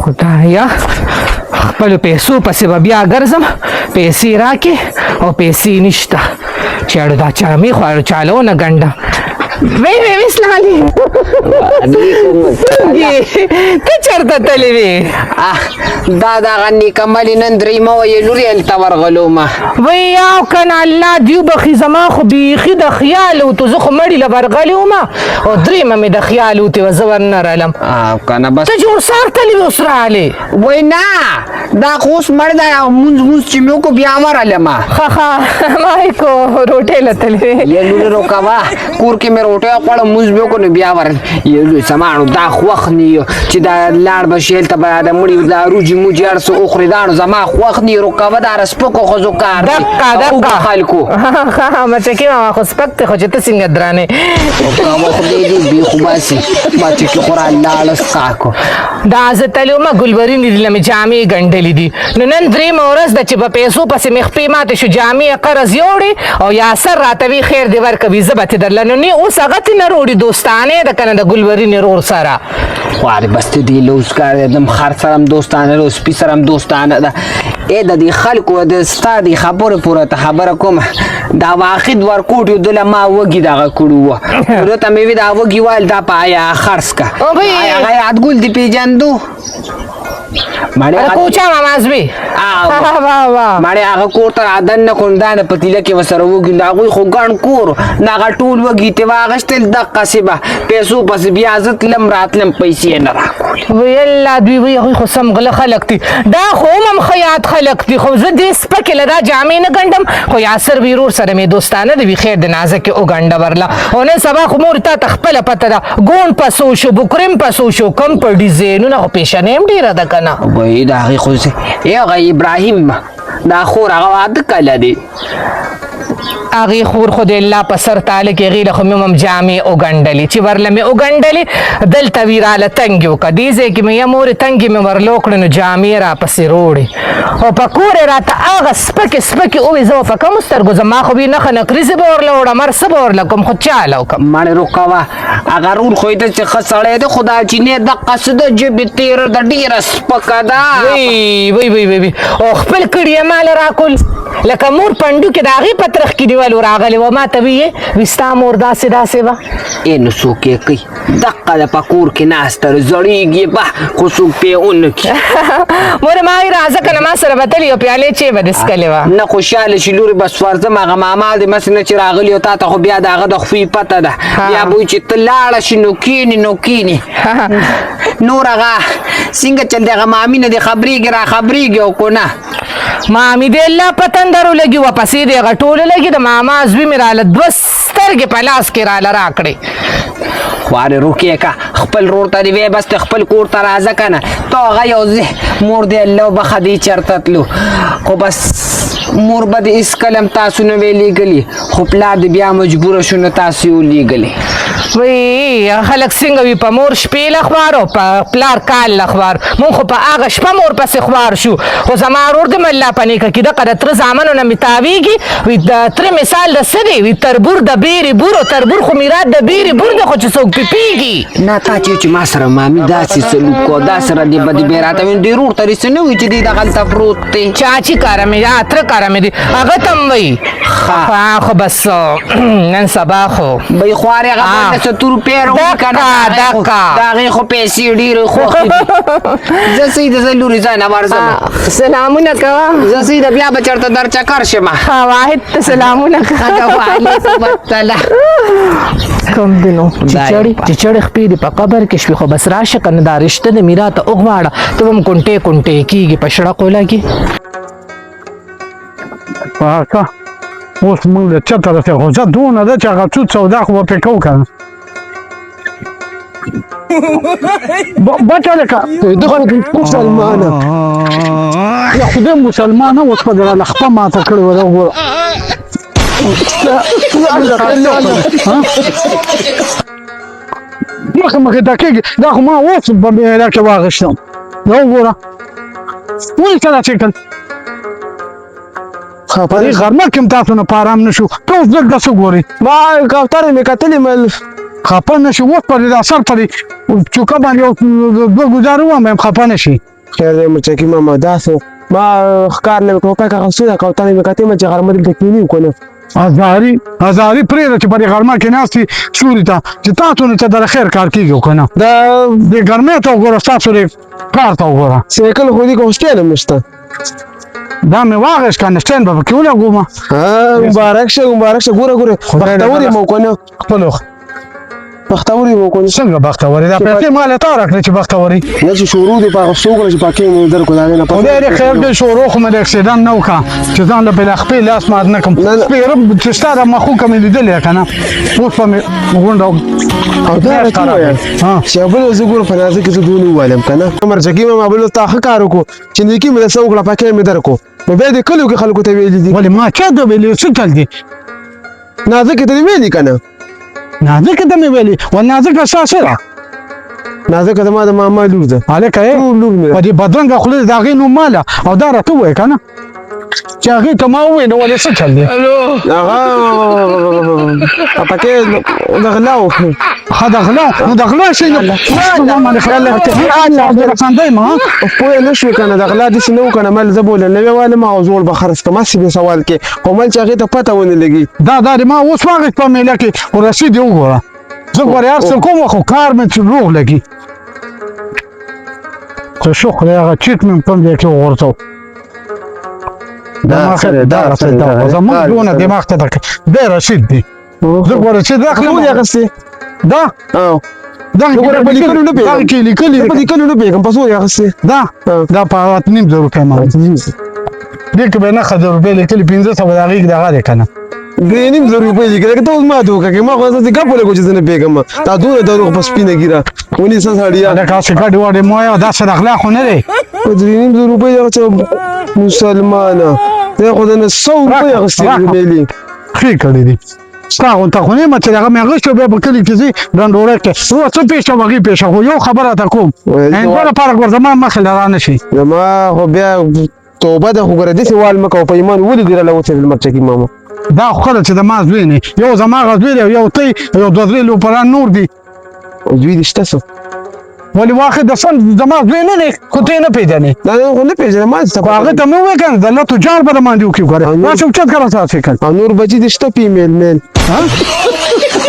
خدایا، خپلو پیسو پسې به بیا ګرځم، پیسې راکې او پیسې نشته. چې اړو دا چامې خو اړو چاله ونه ګنډه. وی وی وی، سلام علیکم. ته چېرته تللی وې؟ دا دغه نیکملې نن درېیمه وه، یې لورې هلته ورغلو ما. وی یاو که نه، الله دې وبخښي، زما خو بیخي د خیال وتو. زه خو مړي له ورغلې وم او درېیمه مې د خیال وتې وه، زه ورنه رالم. که نه بس. ته جوړ سار تللی وې، اوس راغلې؟ وای نه، دا خو اوس مړ دی او مونځ مونځ چې مې وکړو بیا ورغلم. ښه ښه، ما یې کو روټۍ له تللی وې. یې لورې روکوه، کور کې مې روټۍ وخوړه، مونځ مې وکړو نو بیا ورغلم. یې لورې زما نو دا خوښ نه یو چې دا لاړ به شي، هلته به د مړي دا روجي موجي هر څه وخوري، دا نو زما خوښ نه روکوه، دا سپکو ښځو کار دی. دقه دقه. خلکو. ښه، مچکې ماما خو سپک دی، خو چې ته څنګه درانې. روکوه، خدای دې بېخ وباسي، مچکې خو را لاړه سکاکو. دا زه تللی وم ګلورینې دي له مې جامې ګنډلې دي، نو نن درېیمه ورځ ده چې په پیسو پسې مې خپې ماتې شو، جامې یې قرض یوړې او یاسر راته وی خیر دې ورکوي، زه به ترې درله نو نه اوس هغه ترې نه روړي، دوستانه ده که نه د ګلورینې رور سره. خوارې بس ته دې لوز کار دی، دم خر سره هم دوستانه ده، سپي سره هم دوستانه ده. ای د دې خلکو د ستا دې خبرې پوره ته خبره کومه، دا واحد ورکوټ یو دله ما وږي دغه کړو وه، ده ته مې وی دا وږي وایل دا په آیا خرڅ که هغه یادګل دې پېژندو مړې کوچا ماما زوی. مړې هغه کور ته رادن نه کړو، دا نه پتیله کې ورسره وږي، د هغوی خو ګڼ کور نه، هغه ټول وږي ترې واخیستل دقسې به پیسو پسې بیا زه تلم راتلم، پیسې یې نه راکولې. وی الله دوی وی هغوی خو سم غله خلک دي، دا خو هم ښه یاد خلک دي، خو زه دې سپکې له دا جامې نه ګنډم، خو یاسر وی ورور سره مې دوستانه دی، وی خیر د نازکې وګنډه ورله. او نن سبا خو مور تا ته خپله پته ده، ګوڼ پسو شو، بکریم پسو شو، کم په ډیزاینونه خو پیشنې هم ډېره ده که نه. وایي د هغې خو هغه ابراهیم دا خور هغه واده کله دی؟ هغې خور خو د الله په سر تاله کې، هغې له خو مې هم جامې وګنډلې، چې ورله مې وګنډلې دلته وي راله تنګې وکړه، دې ځای کې مې یا مورې تنګې مې ورله وکړې، نو جامې راپسې روړې او په کور یې راته هغه سپکې سپکې ووې، زه به په کومو سترګو، زما خو وي نښه نکریزې به ورله وړم، هر څه به ورله کوم، خو چاله وکړم. مړې روکوه، هغه رور خو یې ده چې ښه سړی دی، خو دا چینی دقسې د ژبې تېره ده، ډېره سپکه ده. وی وی وی وی وی، او خپل کړي یې ماله راکول لکه مور پنډو کې د هغې په ترخ کې نیولو راغلې وه، ما ته ویې وي ستا مور داسې داسې وه. ای نو څوک یې کوي دقه ده په کور کې ناسته زړېږي به خو څوک پرې ونه کړي. مورې ما وایي راځه که نه ما سره به تلې یو پیالې چای به دې څکلې وه. نه خوشحاله شي لورې، بس ورځم هغه ماما دې مسې نه چې راغلي او تا ته خو بیا د هغه د خوی پته ده، بیا به وایي چې ته لاړه شي نو کښېني نو کښېني. نور هغه څنګه چل دی، هغه مامي نه دې خبرېږي را خبرېږي او که نه؟ مامي دې الله په تندر ولګي، ورپسې دې هغه ټول لګي، د ماما زوی مې راله دوه سترګې په لاس کې راله راکړې. خوارې روکې که خپل رور ته دې وی بس ته خپل کور ته راځه که نه ته هغه یو ځای مور دې الله وبخښه دې چېرته تلو، خو بس مور به دې هېڅکله هم تاسو نه وی لېږلي، خو پلار دې بیا مجبوره شو نو تاسو یې ولیږلې. وی خلک څنګه وي، په مور شپې له خوار او په پلار کال له خوار، مونږ خو په هغه شپه مور پسې خوار شو، خو زما ورور دې الله په نیکه کې دقه د تره زامنو نه مې تاویږي، وي د تره مثال د څه دی، وي تربور د بیرې بور، او تربور خو میرات د بیرې بور دی، خو چې څوک پې پیږي. نه تا چې ما سره مامي داسې سلوک کو، دا سره دې به دې بیا راته وي، دې ورور ته دې څه نه وي چې دې دغلته پروت دی. چاچي کاره مې یا تره کاره مې دی، هغه ته هم وایي. خو بس نن سبا خو به خوارې هغه بل څه تور روپۍ راوړي که نه، دقه. د هغې خو پیسې ډېرې خوښې دي. زه صحیح ده، زه لورې ځه نه ورځم. سلامونه کوه. زه صحیح ده، بیا به چېرته در چکر شم. واحد ته سلامونه کوه. وعلیکم السلام. کوم دی نو چې چړې خپې دې په قبر کې شوې، خو بس راشه که نه دا رشته دې میراته وغواړه، ته به هم کونټې کونټې کېږي په شړقو لګي. پاکه اوس موږ له چته رسېږو، خو زه دونه ده چې هغه څو سودا خو به پرې کوو که نه. بچه لکه مسلمانه یا خدای مسلمانه، اوس په دراله خپه ماته کړې وه، دا وګوره. مخې مخې ته کېږي، دا خو ما اوس په میله کې واخیستم، دا وګوره ولې څه داسې کړل؟ په دې غرمه کې هم تاسو نه په ارام نه شو، ته اوس دلته څه ګورې؟ ما کوترې مې کتلې مل. خفه نه شي، اوس په دې دا سر په دې چوکه باندې یو دوه ګوزاره ووایم، خفه نه شي. خیر دی مرچکي ماما، داسې ما ښکار له ټوپک اخیستې ده، کوترې مې کتې، ما چې غرمه دلته کښېني که نه. هزاري هزاري پرېږده چې په دې غرمه کې ناست وي سوري ته، چې تاسو نه څه د خیر کار کېږي او که نه. دا دې ګرمۍ ته وګوره، ستاسو دې کار ته وګوره. سایکل خو دې کوم سټین هم نشته. دا مې واخیست که نه، سټین به پکې ولګوم. مبارک شه، مبارک شه. ګوره ګوره، خدای دې بختور یم او که نه؟ خپل بختور یم او که نه؟ څنګه بختوري؟ دا پیسې ما له تا راکړې چې بختوري. نه چې شروع دې په اخیستو وکړه چې پاکې مې درکړو، د هغې نه پس. خدای دې خیر کړي، شروع خو مې د اکسیډنټ نه وکړه چې ځان له پې خپې لاس مات نه کړم. نه، نه. سپېره چې ستا د مخوکه مې لیدلې که نه، اوس به مې غونډه او دا راته ووایه چې بل زه ګورم په نازه کې زه دونه ووالم که نه. مرچکي ماما، بل تا ښه کار وکړو چې نیکي مې درسره وکړه، پاکې مې درکړو، نو بیا دې کلیو کې خلکو ته ویلي دي. ولې ما چا ته ویلي؟ څه چل دي؟ نازکې ته دې ویلي که نه؟ نازکه ته مې ویلي و. نازکه ستا څه ده؟ نازکه زما د ماما لور ده. هلکه یې لور مې ده. په دې بدرنګه خوله د هغې نوم ماله او دا راته ووایه که نه چې هغې ته ما وویل، نو ولې څه چل دی؟ هغه پکې د غلا و. ښه د غلا، نو د غلا شي نو خاندی ما پوه نه شوې که نه؟ د غلا داسې نه و که نه، مل زه بوله نوی والم او زوړ به خرڅ کړم، هسې بې سوال کې، خو مل چې هغې ته پته ونه لګي. دا دې ما اوس واخیست په میله کې، خو رسید یې وګوره. زه ګورې هر څه کوم خو کار مې چې روغ لګي. څه شو خدای، هغه چیټ مې کوم ځای کې وغورځاو. دا څه دی؟ دا دا څه رسید دی؟ دا زموږ دونه دماغ ته دی رسید دی. زه ګوره چې دا څو اخلم دې اخیستې؟ دا او دا ګوره په لیکلو نه پوهېږم. دا کې لیکلي زه په لیکلو نه پوهېږم، په څو یې اخیستې؟ دا دا په 8,500 روپۍ ما دې کې به 9,000 روپۍ لیکلي، 500 د هغې دغه دی که نه. 3,500 روپۍ لیکلي که ته اوس ماته وکړه که ما خو داسې ګپ ولګو چې زه نه پوهېږم. دا دومره دروغ په سپینه ږیره ونیسه سړیه. هلکه هسې ګډې وډې مه وایه، دا څه د غلا خو نه دی. په 3,500 روپۍ هغه چې مسلمانه دی خو د نه 100 روپۍ اخیستې راکړه. میلې ښې کړې دي ستا غونته خو نه یم چې هغه مې اخیستې، بیا په کلي کې ځي ډنډوره کې وروره څه پېښه وه هغې پېښه، خو یو خبره ته کوم آینده لپاره ګور زما مخې له رانه شي. زما خو بیا توبه ده، خو ګوره داسې وال مه کوه، په ایمان ولې دې راله وڅېړل مرچکي ماما؟ دا خو ښه ده چې د ما زوی نه، یو زما هغه زوی دی او یو ته یو دوه درې لوپران نور دي. زوی دې شته څه؟ ولې واخې د سم زما زوی نه دی، خو ته یې نه پېژنې. دا خو نه پېژنم ما څه. خو هغه ته مې وویل که نه د لتو جار به د باندې وکړي. ګوره راشه اوچت کړه ستا فکر. او نور بچي دې شته فیمیل میل؟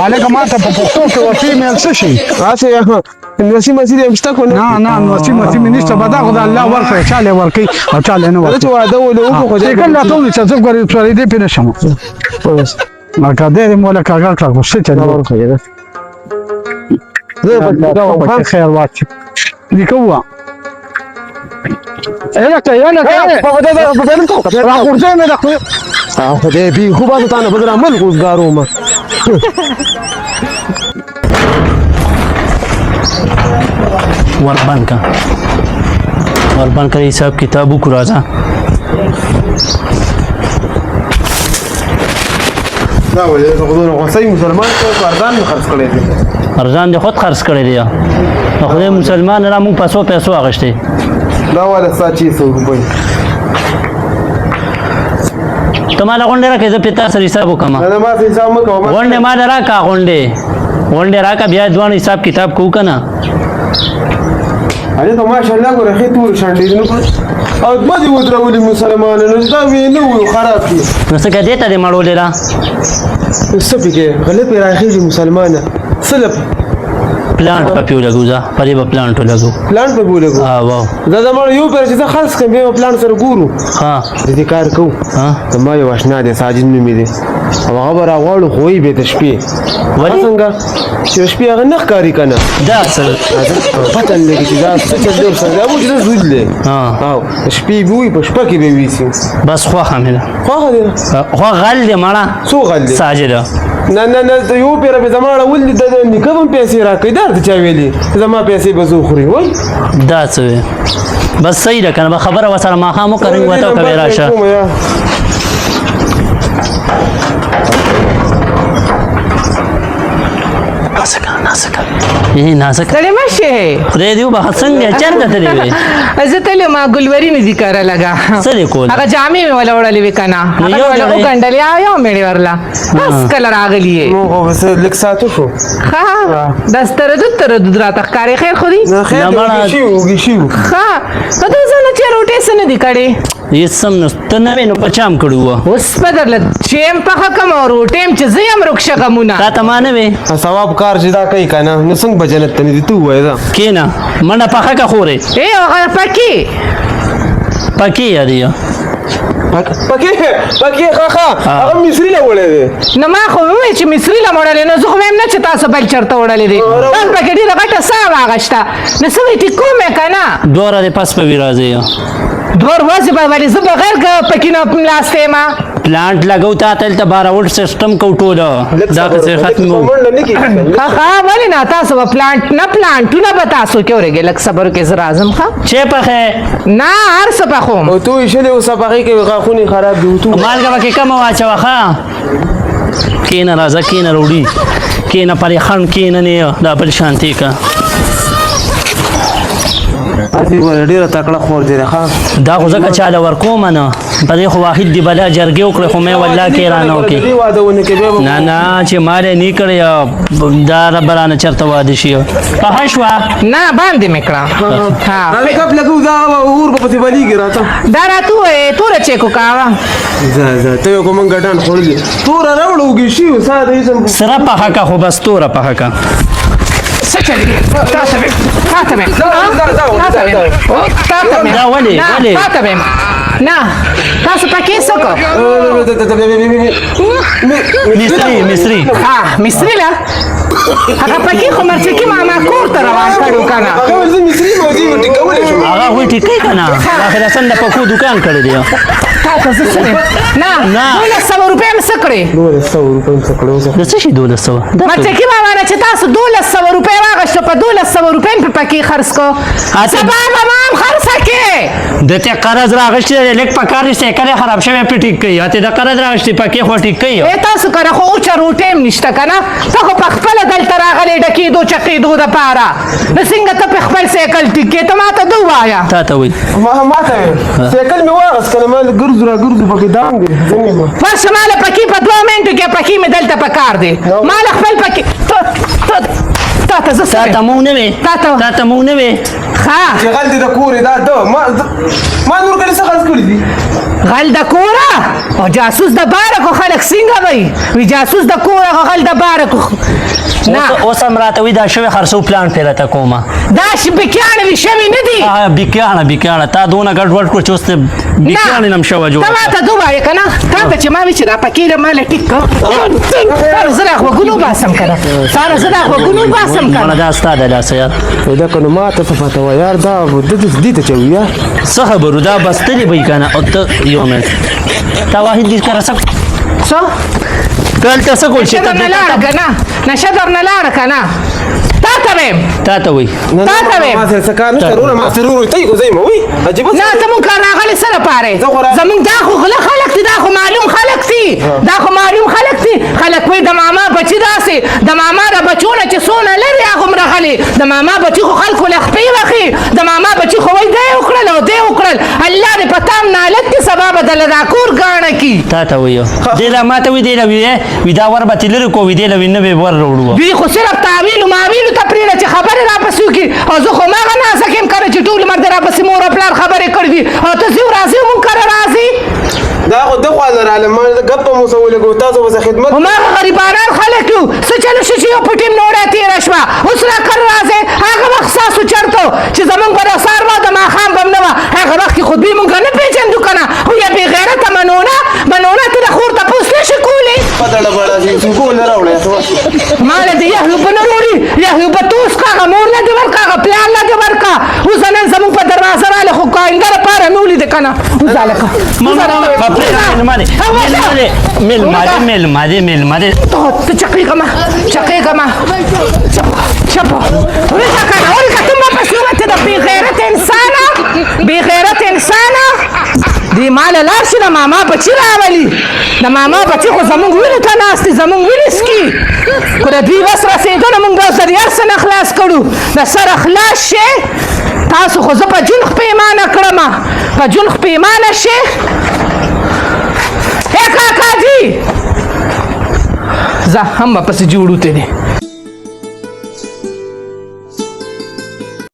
هلکه ما ته په پښتو کې وه فیمیل څه شي؟ هسې نوسي مسي دې هم شته که نه؟ نه نه، نوسي مسي مې نشته، به دا خو د الله ورکړی، چا له ورکوي او چا له نه کله ورکوي. چې واده ولې وکړو خو سایکل راته ونیسه، زه ګورې سورېدې پرې نه شم. لکه دی دې مو لکه غږ کړه، خو څه چل دا ورکړه ده. زه په دا پکې خیر واچي لیکه ووه. هلکه هلکه راغورځوی مې د خدای. خدای بي خو به تا نه بدل عمل روزګار ومه. وربند کا وربند کا حساب کتاب وکړو راځه. دا ولې زه خو دونه غوسه یم، مسلمان ته ارزان مې خرڅ کړی دی. ارزان دې خود خرڅ کړی دی، د خدای مسلمان را مونږ په څو پیسو اخیستی. دا والا ستا چې 100 روپۍ ته ماله غونډې راکړې، زه پې تا سره حساب وکړم. نه نه، ما سره حساب مه کوه. غونډې ماله راکړه، غونډې غونډې راکړه، بیا دواړو حساب کتاب کوو که نه. هلې ته ماشاءالله ګوره ښې تورې شنډې دي، نو او دوه دې ودرولي مسلمانه، نو دا وې نه وو خراب دي. نو څه که دې ته دې مړولې ده؟ څه پکې غلې پرې راخېږي مسلمانه، څه له پلانټ په پې ولګو، ځه په دې به پلانټ ولګو. پلانټ په پې ولګو؟ واو. دا زما یو پیر چې زه خرڅ کړم، بیا به پلانټ سره ګورو. ښه. د دې کار کوو. زما یو اشنا دی ساجد نومې دی، او هغه به راغواړو، خو وایي بیا د شپې. ولې؟ څنګه چې د شپې هغه نه ښکاري که نه؟ دا څه پته نه لګي چې دا څه چل دی ورسره، دا چې دا زول دی. او د شپې به وي، په شپه کې به ویسي. بس خوښه مې ده. خوښه دی؟ خو غل دی مړه. څو غل دی؟ ساجد. نه نه نه، ته یو پیر به زما اړول دي، د نیکه به هم پیسې راکړي، دا درته چا ویلي زما پیسې به زه وخوري؟ وای دا څه وې؟ بس صحیح ده که نه، به خبره ورسره ماښام وکړه، رنګ ورته وکړه، بیا راشه. نازکه نازکه ستړې مه شې. خدای دې وبخښه، څنګه چېرته تللی وې؟ زه تللی ما ګلوري نه دي کره لګا. څه دې کول؟ هغه جامې مې وله وړلې وې که نه، هغه یو مې وله جوړې؟ وګنډلې، یو مېړې ورله بس کله راغلي یې. نو خو بس لږ ساعت وشو. ښه دا تردد تردد راته ښکارې، خیر خو دی؟ نه خیر دی، نه، وږي شوي وږي شوي. ښه په څه نه دي کړي؟ هیڅ هم نه، ته نه وې نو په چا هم کړي وه. اوس به درله چې هم پخه کړم او روټۍ هم چې زه یم ورک شه غمونه. تا ته ما نه وې؟ ثواب کار چې دا کوي که نه نو څنګه به جنت ته نه ځي؟ ته ووایه ځه. کښېنه، منډه پخه که خورې. ای هغه پکې پکې یادې پکې پکې ښه ښه هغه مصري له وړی دی. نو ما خو وویل چې مصري له وړلی، نو زه خو وایم نه چې تاسو بل چېرته وړلی دی. تاسو پکې ډېره غټه ساه واغېسته، نو څه وایي ټیکو مې که نه؟ دوه ورځې پس به وي راځي. دوه ورځې به ولې زه بغیر پکې نه ناسته یم؟ پلانټ لګو تا ته هلته باراوډ سیستم کو ټوله دا قصې ختم وو. منډه نه کېږي. ښه ښه ولې نه، تاسو به پلانټ نه پلانټونه به تاسو کې ورېږئ. لږ صبر وکړئ، زه راځم. ښه چې پخې؟ نه، هر څه پخوم. او تو یې شلې اوس پخې کوي، غاښونه یې خراب دي. تو مالګه پکې کمه واچوه. ښه کښېنه، راځه کښېنه، روډي کښېنه، پرې خنډ کښېنه، نه دا بل شانتې که. هسې ګوره ډېره تکړه خور دې ده. ښه دا خو ځکه چاله ورکوم نه، په دې خو واحد دی بلا جرګې وکړې، خو مې والله کې رانه وکړې. دې واده ونه کې بیا به نه نه چې مال یې نه کړی دا به رانه چېرته واده شي. پخه شوه؟ نه، باندې مې کړه. ها هغه کپ لګو، دا اور به پسې بلیږي راته. دا راته ووایې توره چیکو کاوه. ځه ځه ته یو کوم ګډان خوړلي توره راوړه وږي شي ساده یې سم. سره پخه که خو بس توره پخه که. څه چل دي؟ تاته مې تاته مې تاته مې تاته مې دا ولې؟ ولې؟ تاته مې نه، تاسو پکې څه کو؟ مصري مصري. ها مصري له هغه پکې خو مرچکي ماما کور ته روان کړو که نه؟ هغه زه مصري موضوع ټیکولی شم. هغه خو ټیکوي که نه، اخر اصل د پکو دکان کړی دی. تا ته زه څه وایم؟ نه نه. 1200 روپۍ مې څه کړې؟ 1200 روپۍ مې څه کړې اوس؟ د څه شي 1200؟ مرچکي ماما نه چې تاسو 1200 روپۍ واخیستو، په 1200 روپۍ مې په پکې خرڅ کړو، سبا به ما هم خرڅه کړې. د ته قرض راغشتی دی، لږ په کار نشته، کله خراب شوی پې ټیک کوي. ته د قرض راغشتی پکې خو ټیک کوي. ای تاسو کره خو اوچه روټۍ هم نشته که نه؟ ته خو په خپله دلته راغلې ډکېدو چقېدو دپاره، نو څنګه ته په خپل سایکل ټیک کړې؟ ته ما ته ده ووایه. تا ته وایي. ما ته وایي سایکل مې واغست که نه، ما ګرځو را ګرځو پکې دام دی ځنې ما. ورشه ما له پکې په 2 منټو کې پکې مې دلته په کار دی، ما له خپل پکې تا ته زه څه تا ته مونږ نه وې؟ تا ته مونږ نه وې؟ ښه چې غل دې د کورې دا ده ما نور کله څه خرڅ کړي دي؟ غل د کوره او جاسوس د باره خو خلک څنګه وایي؟ وي جاسوس د کوره خو غل د باره خو نه. اوس هم راته وایي دا شوی خرڅو پلان پرې راته کومه. دا بیکیاڼه وي شوي نه دي. بیکیاڼه بیکیاڼه تا دونه ګډوډ کړو چې اوس ته بیکیاڼې نه هم شوه جوړه. ته ماته ده ووایه که نه، تا ته چې ما وي چې دا پکې له ما له ټیک کړه، ستا زه دا غوږونه وباسم که نه، ستا زه دا غوږونه وباسم که نه. دا ستا د لاسه یار. دا که نو ما ته څه پته وه یار، دا دې ته چوي یار. څه خبرو دا بستلې به وي که نه؟ او ته یو منټ تا واحد دې کره څه څه؟ ته هلته څه کول چې نشه درنه لاړه که نه؟ نشه درنه لاړه که نه؟ تا ته وایم. تا ته وایي. تا ته وایم. ما سره څه کار نشته وروره، ما سره وروره ته یې کوزی مه وایي. عجیبه نه ته مونږ کار راغلې څه لپاره؟ زمونږ دا خو غله خلک دي، دا خو معلوم خلک دي، دا خو معلوم خلک دي. خلک وایي د ماما بچي داسې، د ماما د بچو نه چې څونه لرې هغومره غلي، د ماما بچي خو خلکو له خپې وخي، د ماما بچي خو وایي دی وکړل او دی وکړل. الله دې په تا هم نالت کړي، سبا به درله دا کور ګاڼه کړي. تا ته وایي دې له ما ته وایي دې له وي دا ور به ترې لرې کړو، وي دې له وي نه به ور راوړو. دوی خو صرف تاویل ماویلو ته پرېږده چې خبرې راپسې وکړي، او زه خو هماغه نازک یم که نه چې ټول عمر دې راپسې مور او پلار خبرې کړې دي، او ته ځې او راځې او مونږ کره راځې. دا خو د خوا نه راغلم، ما د ګپ مو څه ولګو، تاسو به څه خدمت. هماغه غریبانان خلک یو، څه چلو شو چې یو پټې م نوړه تېره شوه، اوس را کره راځئ. هغه وخت ستاسو چرته و چې زمونږ به د سهار وه د ماښام به هم نه وه، هغه وخت کې خو دوی مونږ نه پېژندو که نه؟ خو یا بې غیرته منونه منونه ته د خور تپوس نه شي کولی. ما له دې یحیی اوبه نه راوړي، یحیی اوبه توس کړه، هغه مور له دې ورکړه، هغه پلار له دې ورکړه. اوس نن زمونږ په دروازه راغله، خو آینده لپاره مې ولیده که نه؟ وځه هلکه، مېلمه دی مېلمه دی. ته چقېږه مه، چقېږه مه، چپ ورکه که نه، ورکه ته ما پسې ووتې. د بې غیرته انسانه، بې غیرته انسانه، دې ماله لاړ شي د ماما بچي راولي. د ماما بچي خو زمونږ وینې ته ناست دي، زمونږ وینې څکي. خو د دوی وس رسېدو نو مونږ به اوس د دې هر څه نه خلاص کړو. د سره خلاص شئ تاسو، خو زه په جون پېمانه کړم، په جون پېمانه شئ. ای کاکا جي، زه هم به پسې جوړو ته دي.